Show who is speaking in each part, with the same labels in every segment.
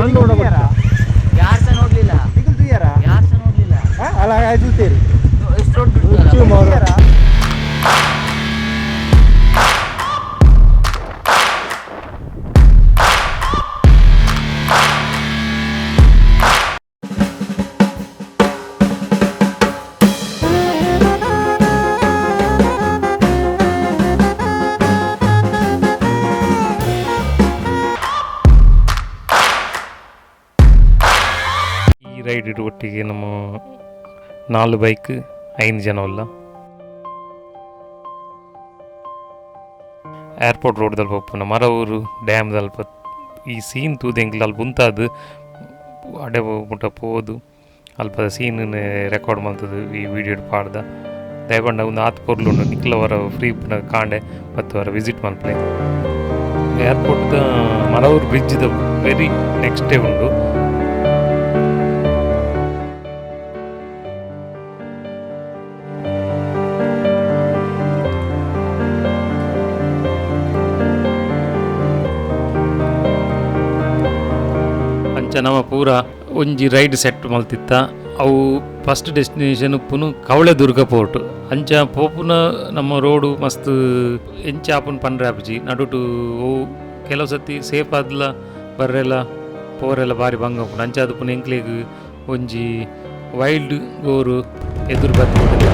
Speaker 1: ಯಾರ್ ಸಹ ನೋಡ್ಲಿಲ್ಲ. ಯಾರ್ ಸಹ ನೋಡ್ಲಿಲ್ಲ. ಎಷ್ಟು ರೋಡ್ ಬಿಡ್ತಾರ?
Speaker 2: ಈ ರೈಡ್ ಒಟ್ಟಿಗೆ ನಮ್ಮ ನಾಲ್ ಬೈಕ್ ಐದು ಜನ ಉಲ್ಲ. ಏರ್ಪೋರ್ಟ್ ರೋಡ್ ದಲ್ಪ ಉಪ್ಪುನ ಮರವೂರು ಡ್ಯಾಮ್ ದಲ್ಪ ಈ ಸೀನ್ ತೂದು ಎಂಕ್ಲ ಅಲ್ಪ ಉಂತಾದ್ ಅಡೆ ಮುಟ್ಟ ಪೋದು ಅಲ್ಪದ ಸೀನ್ ರೆಕಾರ್ಡ್ ಮಲ್ತದು ಈ ವಿಡಿಯೋಡ್ ಪಾಡ್ದ. ದಯಪಂಡ ಒಂದು ಆತ್ ಪೊರ್ಲು ಉಂಡು. ನಿಕ್ಲ ವರ ಫ್ರೀ ಉಪ್ಪುನ ಕಾಂಡೆ ಪತ್ತು ವರ ವಿಸಿಟ್ ಮಲ್ಪಲೆ. ಏರ್ಪೋರ್ಟ್ದ ಮರವೂರು ಬ್ರಿಡ್ಜ್ದ ವೆರಿ ನೆಕ್ಸ್ಟ್ ಡೇ ಉಂಡು. ಅಂಚ ನಮ ಪೂರ ಒಂಜಿ ರೈಡ್ ಸೆಟ್ ಮಲ್ತಿತ್ತ. ಅವು ಫಸ್ಟ್ ಡೆಸ್ಟಿನೇಷನ್ ಉಪ್ಪುನು ಕವಳೆದುರ್ಗ ಪೋರ್ಟ್. ಅಂಚ ಪೋಪುನ ನಮ್ಮ ರೋಡು ಮಸ್ತ್ ಎಂಚ ಆಪುನು ಪನ್ರೆ ಆಪುಜಿ. ನಡುಟು ಓ ಕೆಲವು ಸತಿ ಸೇಫ್ ಆದ್ಲ ಬರ್ರೆಲ ಪೋರೆಲ್ಲ ಬಾರಿ ಬಂಗ ಉಪ್ಪುಂಡು. ಅಂಚ ಆದುಪ್ಪುನ ಎಂಕ್ಲೆಗ್ ಒಂಜಿ ವೈಲ್ಡ್ ಗೋರು ಎದುರು ಬರ್ತದೆ.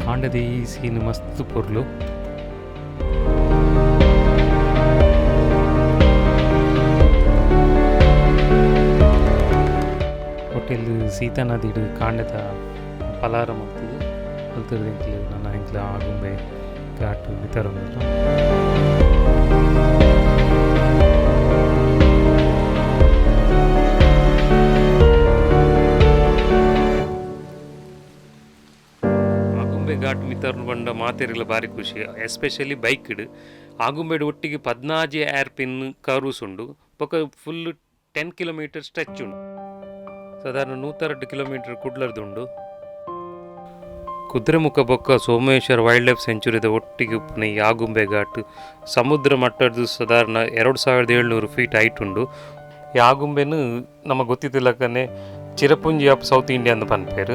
Speaker 2: ಕಾಂಡದ ಈ ಸೀನ್ ಮಸ್ತ್ ಪೊರ್ಲು. ಹೋಟೆಲ್ ಸೀತಾನದಿಡ್ ಕಾಂಡೆದ ಪಲಾರ ಮಲ್ತುದು ಅಲ್ತುರ್ದು ಎಂಕ್ಲು ನನ ಎಂಕ್ಲು ಆಗುಂಬೆ ಘಾಟ್ ಮಿತರೊಂದುಲ್ಲ. ಆಗುಂಬೆ ಘಾಟ್ ಮಿತರ್ನು ಪಂಡ ಮಾತೆರೆಗ್ಲ ಬಾರಿ ಖುಷಿ, ಎಸ್ಪೆಷಲಿ ಬೈಕ್ಡ್. ಆಗುಂಬೆಡ್ ಒಟ್ಟಿಗೆ 16 ಏರ್ ಪಿನ್ ಕರ್ವ್ಸ್ ಉಂಡು. ಬೊಕ ಫುಲ್ 10 ಕಿಲೋಮೀಟರ್ ಸ್ಟ್ರೆಚ್ ಉಂಡು. ಸಾಧಾರಣ 102 ಕಿಲೋಮೀಟರ್ ಕುಡ್ಲರ್ದು ಉಂಡು. ಕುದುರೆಮುಖ ಬೊಕ್ಕ ಸೋಮೇಶ್ವರ ವೈಲ್ಡ್ ಲೈಫ್ ಸೆಂಚುರಿದ ಒಟ್ಟಿಗೆ ಉಪ್ಪುನ ಈ ಆಗುಂಬೆ ಘಾಟ್ ಸಮುದ್ರ ಮಟ್ಟದ ಸಾಧಾರಣ 2700 ಫೀಟ್ ಹೈಟ್ ಉಂಡು. ಈ ಆಗುಂಬೆನು ನಮ್ಮ ಗೊತ್ತಿತ್ತಿಲಕ್ಕನೆ ಚಿರಪುಂಜಿ ಆಫ್ ಸೌತ್ ಇಂಡಿಯಾ ಅಂದ್ ಪನ್ಪೆರ್.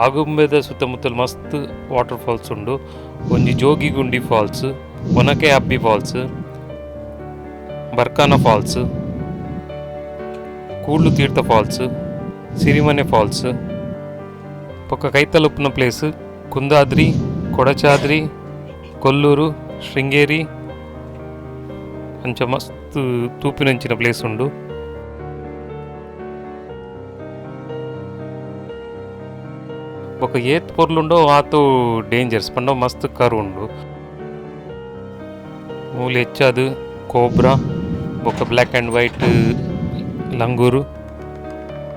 Speaker 2: ಆಗುಂಬೆದ ಸುತ್ತಮುತ್ತಲು ಮಸ್ತ್ ವಾಟರ್ ಫಾಲ್ಸ್ ಉಂಡು. ಒಂಜಿ ಜೋಗಿಗುಂಡಿ ಫಾಲ್ಸ್, ಒನಕೆ ಅಬ್ಬಿ ಫಾಲ್ಸ್, ಬರ್ಕಾನ ಫಾಲ್ಸ್, ಕೂಡ್ಲು ತೀರ್ಥ ಫಾಲ್ಸ್, ಸಿರಿಮನೆ ಫಾಲ್ಸ್. ಬೊಕ್ಕ ಕೈತಲ್ ಉಪ್ಪುನ ಪ್ಲೇಸ್ ಕುಂದಾದ್ರಿ, ಕೊಡಚಾದ್ರಿ, ಕೊಲ್ಲೂರು, ಶೃಂಗೇರಿ, ಅಂಚ ಮಸ್ತ್ ತೂಪಿನಂಚಿನ ಪ್ಲೇಸ್ ಉಂಡು. ಬೊಕ್ಕ ಏತ್ ಪೊರ್ಲುಂಡೋ ಆತು ಡೇಂಜರ್ಸ್ ಪಂಡ ಮಸ್ತ್ ಕರು ಉಂಡು. ಮೂಲು ಹೆಚ್ಚಾದ್ ಕೋಬ್ರಾ ಬೊಕ್ಕ ಬ್ಲ್ಯಾಕ್ ಆ್ಯಂಡ್ ವೈಟ್ ಲಂಗೂರು,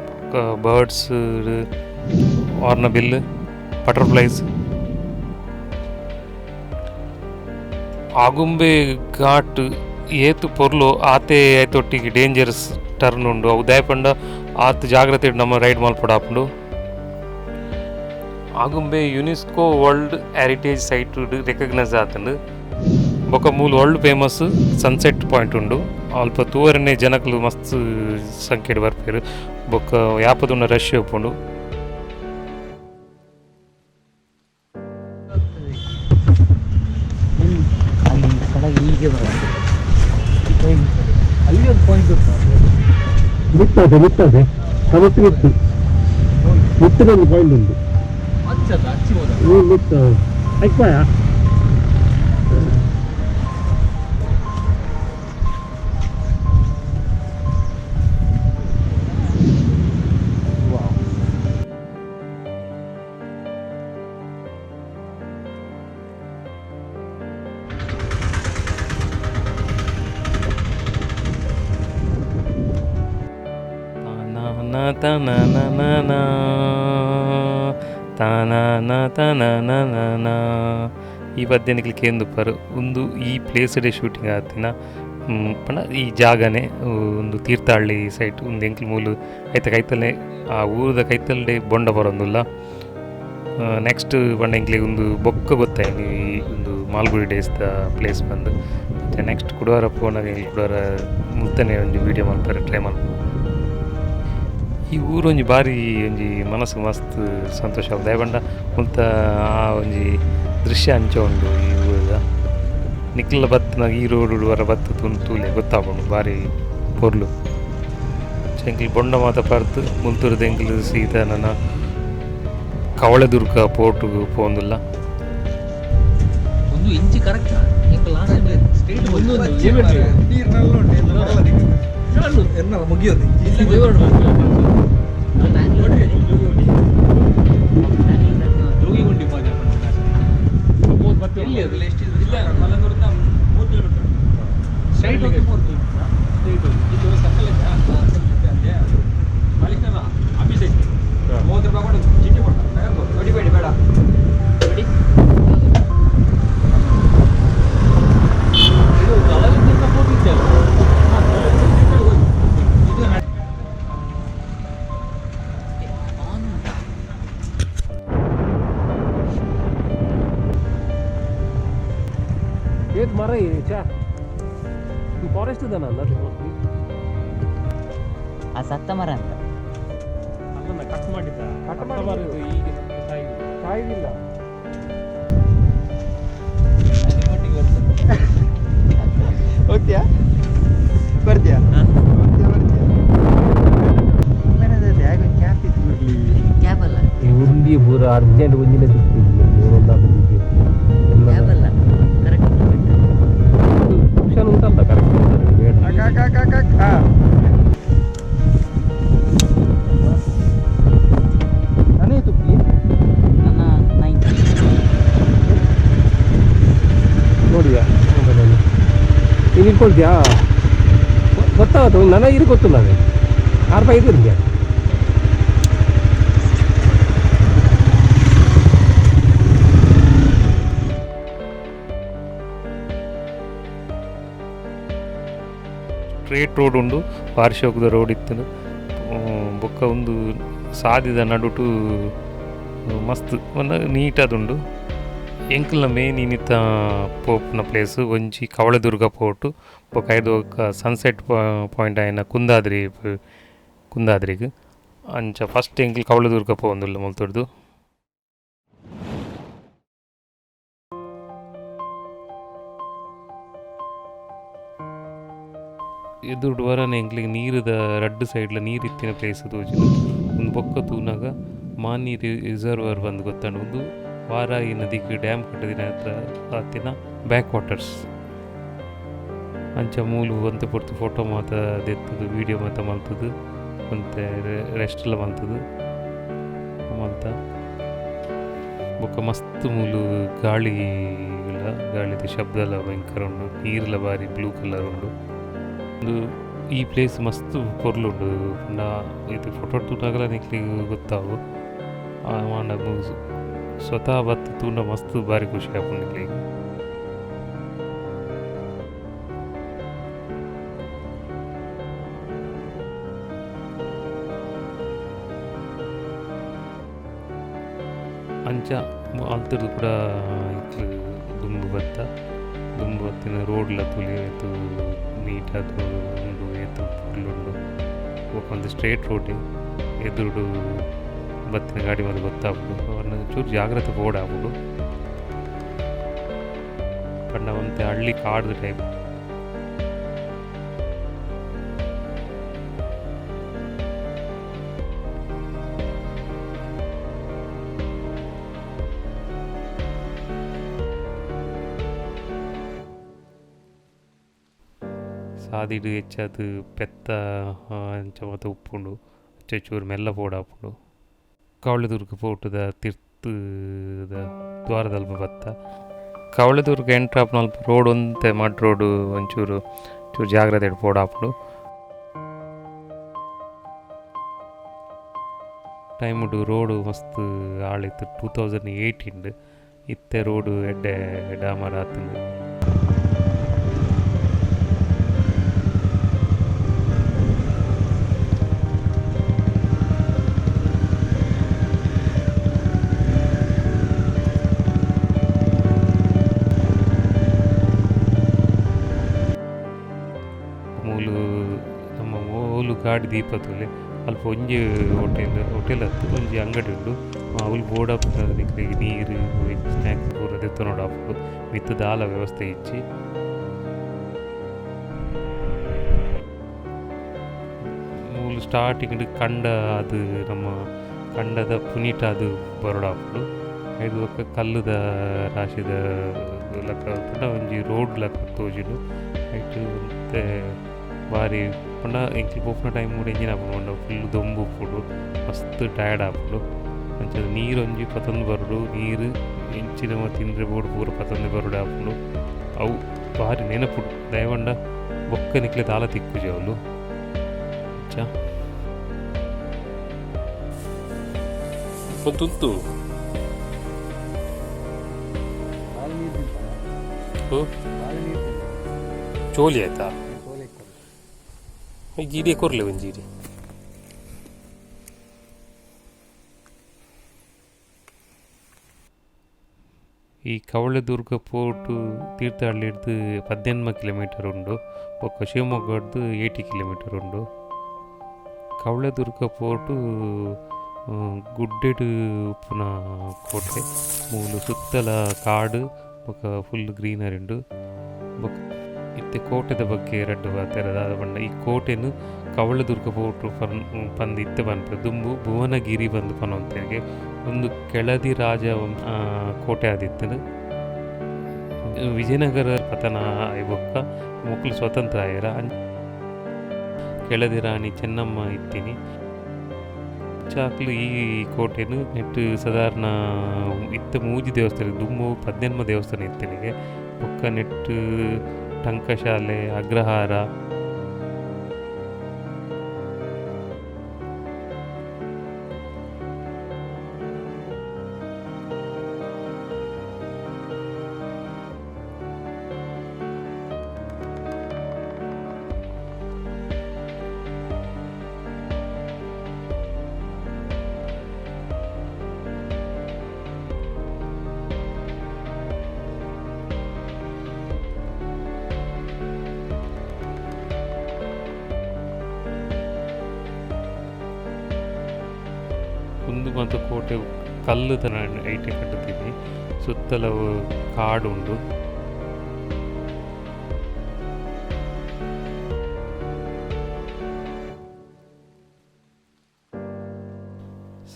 Speaker 2: ಬೊಕ್ಕ birds, Hornbill, butterflies. Agumbe ghat ಏತ್ ಪೊರ್ಲು ಆತೆ ಐತೊಟ್ಟಿಗೆ ಡೇಂಜರಸ್ ಟರ್ನ್ ಉಂಡು. ಅವು ದಾಯೆ ಪಂಡ ಆತ್ ಜಾಗ್ರತೆ ನಮ್ಮ ರೈಡ್ ಮಲ್ಪೊಡಾಪುಂಡು. Agumbe UNESCO world heritage site recognise ಆತುಂಡು. ಬೊಕ ಮೂಲು ವರ್ಲ್ಡ್ ಫೇಮಸ್ ಸನ್ಸೆಟ್ ಪಾಯಿಂಟ್ ಉಂಡು. ಅಲ್ಪ ತೂವರೆನೆ ಜನಕುಲು ಮಸ್ತ್ ಸಂಖ್ಯೆಡ್ ಬರ್ಪೆರ್. ಬೊಕ ಯಾಪದುನ ರಶ್ ಉಪ್ಪುಂಡು.
Speaker 1: ಅಲ್ಲಿ ಕೆಳಗೆ ಹೀಗೆ ಬರೋದು. ಅಲ್ಲಿ ಒಂದು ಪಾಯಿಂಟ್ ಉಂಟು.
Speaker 3: ಮುಟ್ಟದೆ ಮುಟ್ಟದೆ ಸಮಸ್ಯೆ ಮುಟ್ಟು ಮುಟ್ಟಿದೊಂದು ಪಾಯಿಂಟ್ ಉಂಟು. ಮುತ್ತ ಐಕ್ಪಾಯ.
Speaker 2: ತನನನನ ತನನ ತನನನನ. ಈ ಪದ್ಯ ನಿಕ್ಲ್ ಕೇಂದುಪ್ಪರ್. ಉಂದು ಈ ಪ್ಲೇಸ್ ಡೇ ಶೂಟಿಂಗ್ ಆತಿನ ಪಂಡ ಈ ಜಾಗನೆ ಉಂದು ತೀರ್ಥಹಳ್ಳಿ ಸೈಟ್. ಉಂದು ಎಂಕ್ಲು ಮೂಲು ಐತ ಕೈತಲ್ನೆ ಆ ಊರುದ ಕೈತಲ್ಡೆ ಬೊಂಡ ಬರೊಂದುಲ್ಲ. ನೆಕ್ಸ್ಟ್ ಪಂಡ ಎಂಕ್ಲೆಗ್ ಒಂದು ಬೊಕ್ಕ ಗೊತ್ತಾಯ್ನಿ ಒಂದು ಮಾಲ್ಗುಡಿ ಡೇಸ್ ದ ಪ್ಲೇಸ್ ಬಂದು. ನೆಕ್ಸ್ಟ್ ಕುಡವಾರ ಪೋನಾಗ ಎಂಕ್ಲು ಕುಡವಾರ ಮುಲ್ತನೆ ಒಂಜಿ ವೀಡಿಯೋ ಮಲ್ಪರೆ ಟ್ರೈ ಮಲ್ಪ. ಈ ಊರೊಂಜಿ ಬಾರಿ ಒಂಜಿ ಮನಸ್ಸು ಮಸ್ತ್ ಸಂತೋಷ ಆಪುಂಡು. ದಾಯೆ ಪಂಡ ಮುಲ್ತ ಆ ಒಂಜಿ ದೃಶ್ಯ ಅಂಚ ಉಂಡು ಈ ಊರುದ. ನಿಕ್ಲ ಬತ್ತಿನಾಗ ಈ ರೋಡ್ ವರ ಬತ್ತು ತೂನು ತೂಲೆ ಗೊತ್ತಾಪುಂಡು ಬಾರಿ ಪೊರ್ಲು. ಎಂಕ್ಲು ಬೊಂಡ ಮಾತ ಪರ್ದು ಮುಲ್ತುರ್ದು ಎಂಕ್ಲು ಸೀದಾ ನನ ಕವಳೆದುರ್ಗ ಪೋರ್ಟುಗು ಪೋವೊಂದುಲ್ಲ.
Speaker 1: ಒಂದು ಇಂಚು ಕರೆಕ್ಟ್ ಲಾಸ್ಟ್ ಸ್ಟೇಟ್
Speaker 4: ಮುಗಿಯೋದು.
Speaker 3: ಏತ್ ಮರ ಚಾ ಫಾರೆಸ್ಟ್ ಇದನ್ನ ಅಲ್ಲ?
Speaker 1: ಆ ಸತ್ತ ಮರ ಅಂತ.
Speaker 2: ಅಲ್ಲನ್ನ ಕಟ್ ಮಾಡಿದ್ದ.
Speaker 3: ಕಟ್ ಮಾಡಿದ್ದು.
Speaker 2: ಈಗ ಸಾಯಿಲ್ಲ.
Speaker 3: ಸಾಯುದಿಲ್ಲ.
Speaker 4: ಹೋಗ್ತೀಯಾ ಬರ್ತೀಯಾ? ಹೋಗ್ತೀಯಾ ಬರ್ತೀಯಾ? ಕ್ಯಾಪ್ ಇತ್ತು ಬಿಡ್ಲಿ.
Speaker 1: ಕ್ಯಾಬ್ ಅಲ್ಲ.
Speaker 3: ಈ ಉಂಡಿ ಪೂರ ಅರ್ಜೆಂಟ್ ಒಂಜಿನ ಸಿಕ್ತಿದ್ವಿ.
Speaker 1: ಕ್ಯಾಬ್ ಅಲ್ಲ, ಕರೆಕ್ಟ್.
Speaker 3: ಆಪ್ಷನ್ ಉಂಟಲ್ಲ, ಕರೆಕ್ಟ್ ಬೇಡ.
Speaker 4: ಅಕ್ಕ ಅಕ್ಕ ಅಕ್ಕ ಅಕ್ಕ ಅಕ್ಕ. ನಾನೇ ತುಪ್ಪಿ.
Speaker 1: ನನ್ನ 9.
Speaker 3: ನೋಡಿಯಾ ಮೊಬೈಲಲ್ಲಿ? ನೀನು ಇಟ್ಕೊಳ್ತೀಯಾ? ಗೊತ್ತಾಗುತ್ತೆ ನನಗೆ. ಇದು ಗೊತ್ತಿಲ್ಲ, ಅದೇ 6 ರೂಪಾಯಿ ಇದು ನಿಮಗೆ.
Speaker 2: ಸ್ಟ್ರೇಟ್ ರೋಡ್ ಉಂಡು, ಬಾರಿ ರೋಡ್ ಇತ್ತು. ಬೊಕ್ಕ ಒಂದು ಸಾದಿದ ನಡುಟು ಮಸ್ತ್ ಒಂದು ನೀಟ್ ಆದುಂಡು. ಎಂಕಲ್ನ ಮೇನ್ ಇನ್ನಿತ ಪೋಪುನ ಪ್ಲೇಸ್ ಒಂಜಿ ಕವಳೆದುರ್ಗ ಪೋರ್ಟು, ಬೊಕ್ಕ ಐದು ಬೊಕ್ಕ ಸನ್ಸೆಟ್ ಪಾಯಿಂಟ್ ಆಯಿನ ಕುಂದಾದ್ರಿ. ಕುಂದಾದ್ರಿಗ್ ಅಂಚ ಫಸ್ಟ್ ಎಂಕಲ್ ಕವಳೆದುರ್ಗ ಪೋವೊಂದುಲ್ಲ ಮುಲ್ತುರ್ದು. ಎದುರುಡು ವರನೆ ಎಂಕ್ಲೆಗ್ ನೀರುದ ರಡ್ಡ್ ಸೈಡ್ಲ ನೀರು ಇತ್ತಿನ ಪ್ಲೇಸ್ ತೋಜುಂಡು. ಒಂದು ಬೊಕ್ಕ ತೂನಗ ಮಾನ್ಯ ರಿಸರ್ವರ್ ಬಂದು ಗೊತ್ತುಂಡು. ಒಂದು ವಾರಾಯಿ ನದಿಗೆ ಡ್ಯಾಮ್ ಕಟ್ಟದಿನ ಹತ್ರ ಆತಿನ ಬ್ಯಾಕ್ ವಾಟರ್ಸ್. ಅಂಚ ಮೂಲು ಒಂತೆ ಪೊರ್ತು ಫೋಟೋ ಮಾತ ದೆತ್ತುದು, ವೀಡಿಯೋ ಮಾತ ಮಲ್ತುದು, ಒಂತೆ ರೆಸ್ಟ್ ಎಲ್ಲ ಮಲ್ತುದು ಮಲ್ತ. ಬೊಕ್ಕ ಮಸ್ತ್ ಮೂಲು ಗಾಳಿ ಗಾಳಿದ ಶಬ್ದ ಎಲ್ಲ ಭಯಂಕರ ಉಂಡು. ನೀರ್ಲ ಬಾರಿ ಬ್ಲೂ ಕಲರ್ ಉಂಡು. ಒಂದು ಈ ಪ್ಲೇಸ್ ಮಸ್ತ್ ಪೊರ್ಲುಂಡು. ಪಂಡ ಇದು ಫೋಟೋ ತೂನಗಲ ನಿಕ್ಲೆಗ್ ಗೊತ್ತಾವು. ಆಂಡ ಸ್ವತಃ ಬತ್ತ್ ತೂಂಡ ಮಸ್ತ್ ಬಾರಿ ಖುಷಿ ಆಪುಂಡು ನಿಕ್ಲೆಗ್. ಅಂಚ ಅಲ್ತುರ್ದು ಕೂಡ ಇತ್ಲು ದುಂಬು ಬತ್ತ. ದುಂಬು ಬತ್ತಿನ ರೋಡ್ಲ ತೂಲೆ ಏತ್ ನೀಟ್ ಆದ್ ಉಂಡು, ಏತ್ ಪೊರ್ಲುಂಡು. ಬೊಕ ಒಂಜಿ ಸ್ಟ್ರೇಟ್ ರೋಡ್ ಎದುರುಡು ಬತ್ತಿನ ಗಾಡಿ ಮಾತ ಗೊತ್ತಾಪುಂಡು. ಅವನ್ನ ಚೂರು ಜಾಗ್ರತೆ ಪೋಡಾಪುಂಡು. ಪಂಡ ಒಂತೆ ಹಳ್ಳಿ ಕಾಡ್ದ ಟೈಪ್. ಸಾದಿಡ್ ಎಚ್ಚಾದ್ ಪೆತ್ತ ಅಂಚ ಮಾತ ಉಪ್ಪುಂಡು. ಅಂಚ ಚೂರು ಮೆಲ್ಲ ಪೋಡಾಪುಂಡು. ಕವಳೆದುರ್ಗ ಪೋಟುದ ತಿರ್ತುದ ದ್ವಾರದಲ್ಪ ಬತ್ತ. ಕವಳೆದುರ್ಗ ಎಂಟ್ರ್ ಆಪುನ ಅಲ್ಪ ರೋಡ್ ಒಂತೆ ಮಡ್ ರೋಡ್, ಒಂಚೂರು ಚೂರು ಜಾಗ್ರತೆಡ್ ಪೋಡಾಪುಂಡು. ಟೈಮುಡು ರೋಡು ಮಸ್ತ್ ಆಳಿತ್ತು. 2018 ಇತ್ತೆ ರೋಡು ಎಡ್ಡೆ ಡಾಮರ್ ಆತುಂಡು. ಗಾಡಿ ದೀಪ ತೂಲೆ ಅಲ್ಪ ಒಂಜಿ ಹೋಟೆಲ್ ಹೋಟೆಲ್ ಅತ್ತು ಒಂಜಿ ಅಂಗಡಿ ಉಂಡು. ಅವ್ಲು ಬೋರ್ಡ್ ನಿಕ್ಲೆಗ್ ನೀರು ಸ್ನ್ಯಾಕ್ಸ್ ಪೂರ ದೆತ್ತೊನೊಡು ಆಪುಂಡು. ಮಿತ್ತ್ ದಾಲ ವ್ಯವಸ್ಥೆ ಇಜ್ಜಿ. ಮೂಲು ಸ್ಟಾರ್ಟಿಂಗ್ ಕಂಡ ಅದು ನಮ್ಮ ಕಂಡದ ಪುನೀಟ ಅದು ಬರೊಡಾಪುಂಡು. ಐದು ಬೊಕ್ಕ ಕಲ್ಲುದ ರಾಶಿದ ಲಕ್ಕ ಪಂಡ ಒಂಜಿ ರೋಡ್ ಲಕ್ಕ ತೋಜುಂಡು. ಐಟ್ ಒಂತೆ ಬಾರಿ ಪಂಡ ಎಂಕ್ಲು ಪೋಪುನ ಟೈಮ್ ಕೂಡ ಎಂಚಿನ ಆಪುಂಡು ಪಂಡ ಫುಲ್ ದೊಂಬು ಉಪ್ಪುಂಡು, ಮಸ್ತ್ ಟಯರ್ಡ್ ಆಪುಂಡು. ಅಂಚ ನೀರು ಒಂಜಿ ಪತೊಂದು ಬರೊಡು, ನೀರು ಎಂಚಿನ ತಿಂದ್ರೆ ಬೋಡು ಪೂರ ಪತೊಂದು ಬರೊಡು ಆಪುಂಡು. ಅವು ಬಾರಿ ನೆನಪುಡು ದಯವಂಡ ಬೊಕ್ಕ ನಿಕ್ಲೆ ದಾಲ ತಿಕ್ಕುಜಿ ಅವ್ಲು. ಅಂಚ ಪೊತ್ತುಂತು ಚೋಲಿ ಆಯ್ತಾ? ಜೀರಿ ಕೊರ್ಲೆ ಒಂಜಿ ಜೀರಿ. ಈ ಕವಳೆದುರ್ಗ ಪೋರ್ಟು ತೀರ್ಥಹಳ್ಳಿಡ್ದು 18 ಕಿಲೋಮೀಟರ್ ಉಂಡು, ಬೊಕ್ಕ ಶಿವಮೊಗ್ಗಡ್ದು 80 ಕಿಲೋಮೀಟರ್ ಉಂಡು. ಕವಳೆದುರ್ಗ ಪೋರ್ಟು ಗುಡ್ಡೆಡು ಉಪ್ಪುನ ಕೋಟೆ, ಮೂಲು ಸುತ್ತಲ ಕಾಡು ಬೊಕ್ಕ ಫುಲ್ ಗ್ರೀನರಿ ಉಂಡು. ಬೊಕ್ಕ ಇತ್ತೆ ಕೋಟೆದ ಬಗ್ಗೆ ರಡ್ಡ್ ಪಾತೆರ ದಾದ ಪಂಡ ಈ ಕೋಟೆನು ಕವಳೆದುರ್ಗ ಪೋರ್ಟು ಪಂದ್ ಇತ್ತೆ ಪನ್ಪೆರ್. ದುಂಬು ಭುವನಗಿರಿ ಪಂದ್ ಪನೊಂತೆರ್ಗೆ. ಉಂದು ಕೆಳದಿ ರಾಜ ಕೋಟೆ ಆದಿತ್ತುಂಡು. ವಿಜಯನಗರ ಪತನ ಆಯಿ ಬೊಕ್ಕ ಮೊಕುಲು ಸ್ವತಂತ್ರ ಆಯೆರ್. ಕೆಳದಿ ರಾಣಿ ಚೆನ್ನಮ್ಮ ಇತ್ತಿನಿ. ಚಾಕ್ಲು ಈ ಕೋಟೆನು ನೆಟ್ ಸಾಧಾರಣ ಇತ್ತೆ ಮೂಜಿ ದೇವಸ್ಥಾನ, ದುಂಬು 18 ದೇವಸ್ಥಾನ ಇತ್ತಿನಿಗೆ. ಬೊಕ್ಕ ನೆಟ್ ಟಂಕಶಾಲೆ, ಅಗ್ರಹಾರ, ಉಂದು ಮಾತ ಕೋಟೆ ಕಲ್ಲು ತರ ಐಟೆ ಕಟ್ಟುತ್ತೀನಿ. ಸುತ್ತಲ ಕಾಡು ಉಂಡು.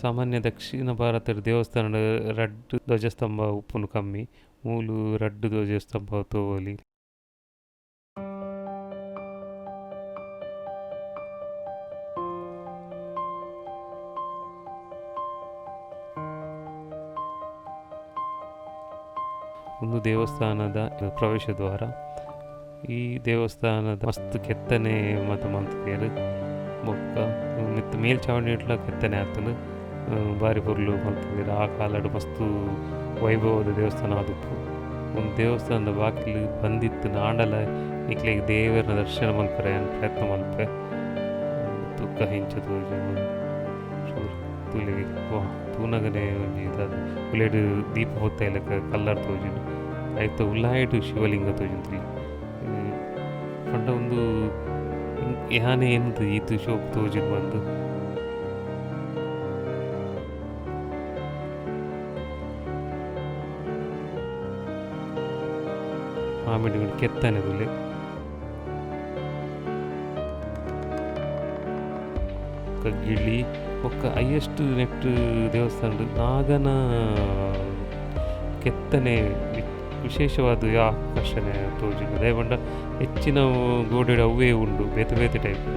Speaker 2: ಸಾಮಾನ್ಯ ದಕ್ಷಿಣ ಭಾರತದ ದೇವಸ್ಥಾನ ರಡ್ಡು ಧ್ವಜಸ್ತಂಭ ಉಪ್ಪುನು ಕಮ್ಮಿ, ಮೂಲು ರಡ್ಡು ಧ್ವಜಸ್ತಂಭ ತೋವೊಲಿ. ಒಂದು ದೇವಸ್ಥಾನದ ಪ್ರವೇಶ ದ್ವಾರ. ಈ ದೇವಸ್ಥಾನದ ಮಸ್ತ್ ಕೆತ್ತನೆ ಮತ ಮಲ್ತುದೆರ್. ಬೊಕ್ಕ ಮಿತ್ತ್ ಮೇಲ್ಛಾವಣಿಡ್ಲ ಕೆತ್ತನೆ ಆತುಂಡು. ಬಾರಿ ಪೊರ್ಲು ಮಲ್ತುದೆರ್. ಆ ಕಾಲಡ್ ಮಸ್ತ್ ವೈಭವದ ದೇವಸ್ಥಾನ ಆದುಪ್ಪು. ಒಂದು ದೇವಸ್ಥಾನದ ಬಾಕಿಲು ಬಂದಿತ್ತು ಆಂಡಲ ನಿಕ್ಲೆಗ್ ದೇವರನ ದರ್ಶನ ಮಲ್ಪರೆ ಪ್ರಯತ್ನ ಮಲ್ಪೆ. ತುಕ್ಕ ಹೆಂಚ ತೋಜುಂಡು ಚೂರು ತೂಲೆ ವಾ ತೂನಗನೆ ಒಂಜಿ ದಾದ ಉಲೇಡ್ ದೀಪ ಪೊತ್ತೈಲಕ ಕಲ್ಲರ್ ತೋಜುಂಡು. ಐತ ಉಲಾಯಿಡ್ ಶಿವಲಿಂಗ ತೋಜುಂಡು. ಪಂಡ ಉಂದು ಯಾನೆ ಎಂದ್ ಈತ್ ಶೋಕು ತೋಜುಂಡು ಪಂದ್. ಆಮೇಲೆ ಕೆತ್ತನೆ ತೂಲೆ. ಗಿಳಿ ಬೊಕ್ಕ ಹೈಯೆಸ್ಟ್ ನೆಟ್ ದೇವಸ್ಥಾನ ನಾಗನ ಕೆತ್ತನೆ ವಿಶೇಷವಾದ ಆಕರ್ಷಣೆ ತೋಜುಂಡು. ದಾಯೆ ಪಂಡ ಹೆಚ್ಚಿನ ಗೋಡೆಡ್ ಅವ್ವೇ ಉಂಡು ಬೇತೆ ಬೇತೆ ಟೈಪ್.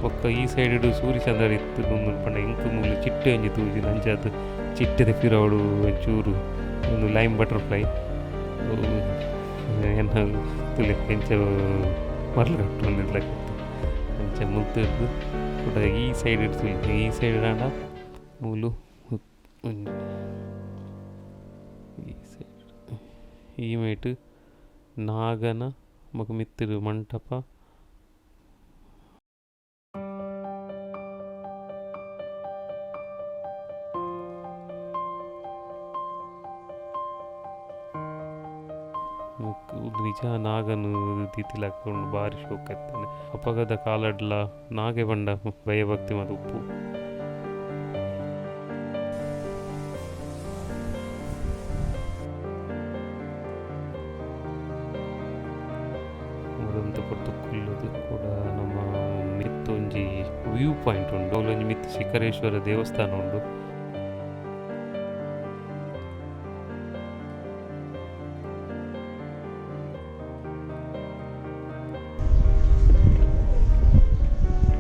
Speaker 2: ಬೊಕ್ಕ ಈ ಸೈಡ್ ಸೂರ್ಯ ಚಂದ್ರ ಇತ್ತು ಪಂಡ ಇಂಕ್ ಮೂಲು ಚಿಟ್ಟೆ ಒಂಜಿ ತೋಜುಂಡು. ಅಂಚಾದ್ ಚಿಟ್ಟೆದ ಪಿರವುಡು ಒಂಚೂರು ಒಂದು ಲೈಮ್ ಬಟರ್ಫ್ಲೈ ಎನ್ನ ತೂಲೆ ಎಂಚ ಮರ್ಲ್ ಕಟ್ಟೊಂದಿಲ್ಲ ಅಂಚ ಮುಲ್ತುರ್ದು ಕುಡ ಈ ಸೈಡ್ ತೂಲೆ. ಈ ಸೈಡ್ ಆಂಡ ಮೂಲು ಒಂಜಿ ಈ ಸೈಡ್ ಈ ಮೇಟ್ ನಾಗನ ಬೊಕ ಮಿತ್ತುಡು ಮಂಟಪ. ನಿಜ ನಾಗನ್ ದೀತಿಲಕ ಉಂಡು ಬಾರಿ ಶೋಕ ಇತ್ತಂಡ್. ಅಪಗದ ಕಾಲಡ್ಲ ನಾಗೆ ಪಂಡ ಭಯಭಕ್ತಿ ಮಾತ ಉಪ್ಪು. ಮುರಂತ ಪೊರ್ತು ಕುಲ್ಲುದು ಕೂಡ ನಮ್ಮ ಮಿತ್ತ್ ಒಂಜಿ ವ್ಯೂ ಪಾಯಿಂಟ್ ಉಂಡು. ಅವ್ಲೊಂಜಿ ಮಿತ್ತ್ ಶಿಖರೇಶ್ವರ ದೇವಸ್ಥಾನ ಉಂಡು.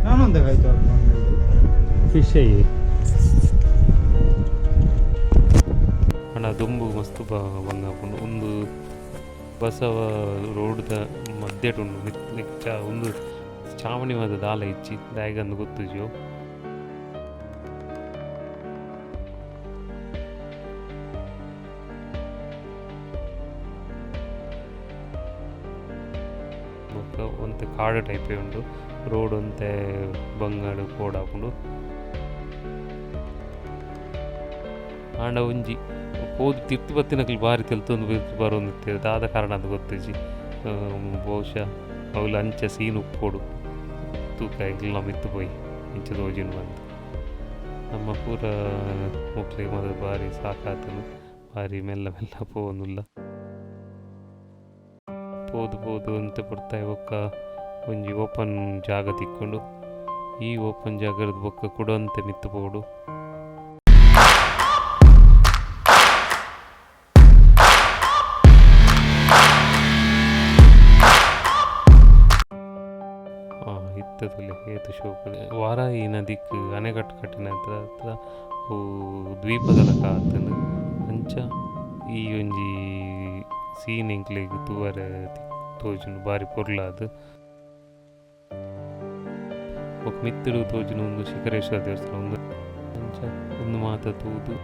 Speaker 4: ನಾನೊಂದು ಕಾಯ್ತು.
Speaker 3: ಫಿಶ್ ಅಯ್ಯಿ.
Speaker 2: ಆಂಡ ದುಂಬು ಮಸ್ತ್ ಬಂಗ ಆಪುಂಡು. ಉಂದು ಬಸವ ರೋಡ್ದ ಮಧ್ಯಟ್ ಉಂಡು. ಮಿತ್ತ್ ಚ ಉಂದು ಚಾವಣಿ ಮಾತ ದಾಲ ಇಜ್ಜಿ, ದಾಯೆಗಂದ್ ಗೊತ್ತುಜಿ ಅವು. ಬೊಕ್ಕ ಒಂತೆ ಕಾಡು ಟೈಪೇ ಉಂಡು. ರೋಡ್ ಒಂತೆ ಬಂಗಾಡು ಪೋಡಾಪುಂಡು. ಆಂಡ ಒಂಜಿ ಪೋದು ತಿರ್ತ್ ಬತ್ತಿನಕುಲು ಬಾರಿ ತೆಲ್ತೊಂದು ಬಿರ್ತ್ ಬರೊಂದಿತ್ತೆರ್. ದಾದ ಕಾರಣ ಅಂದ್ ಗೊತ್ತಿಜ್ಜಿ. ಬಹುಶಃ ಅವ್ಲು ಅಂಚ ಸೀನ್ ಉಪ್ಪೊಡು. ತೂಕ ಎಂಕಲ್ನ ಮಿತ್ತ್ ಪೋಯಿ ಇಂಚ ತೋಜುಂಡು ಪಂದ್. ನಮ್ಮ ಪೂರ ಮೊಕ್ಲೆಗ್ ಮಾತ ಬಾರಿ ಸಾಕಾತುಂಡು. ಬಾರಿ ಮೆಲ್ಲ ಮೆಲ್ಲ ಪೋವೊಂದುಲ್ಲ. ಪೋದು ಪೋದು ಒಂತೆ ಪೊರ್ತಾಯಿ ಬೊಕ್ಕ ಒಂಜಿ ಓಪನ್ ಜಾಗ ತಿಕ್ಕುಂಡು. ಈ ಓಪನ್ ಜಾಗರ್ದ್ ಬೊಕ್ಕ ಕುಡ ಒಂತೆ ಮಿತ್ತ್ ಪೋವೊಡು. ಇತ್ತೆ ತೂಲೆ ಏತ್ ಶೋಕು. ವಾರಾಯಿ ನದಿಕ್ ಅಣೆಕಟ್ಟು ಕಟ್ಟಿನ ಹತ್ರ ಹತ್ರ ಅವು ದ್ವೀಪದ ಲೆಕ ಆತುಂಡು. ಅಂಚ ಈ ಒಂಜಿ ಸೀನ್ ಎಂಕ್ಲೆಗ್ ತೂವರೆ ತೋಜುಂಡು ಬಾರಿ ಪೊರ್ಲಾದ್. ಬೊಕ ಮಿತ್ತುಡು ತೋಜುನ ಉಂದು ಶಿಖರೇಶ್ವರ ದೇವಸ್ಥಾನ ಉಂದು. ಅಂಚ ಉಂದು ಮಾತ ತೂದು.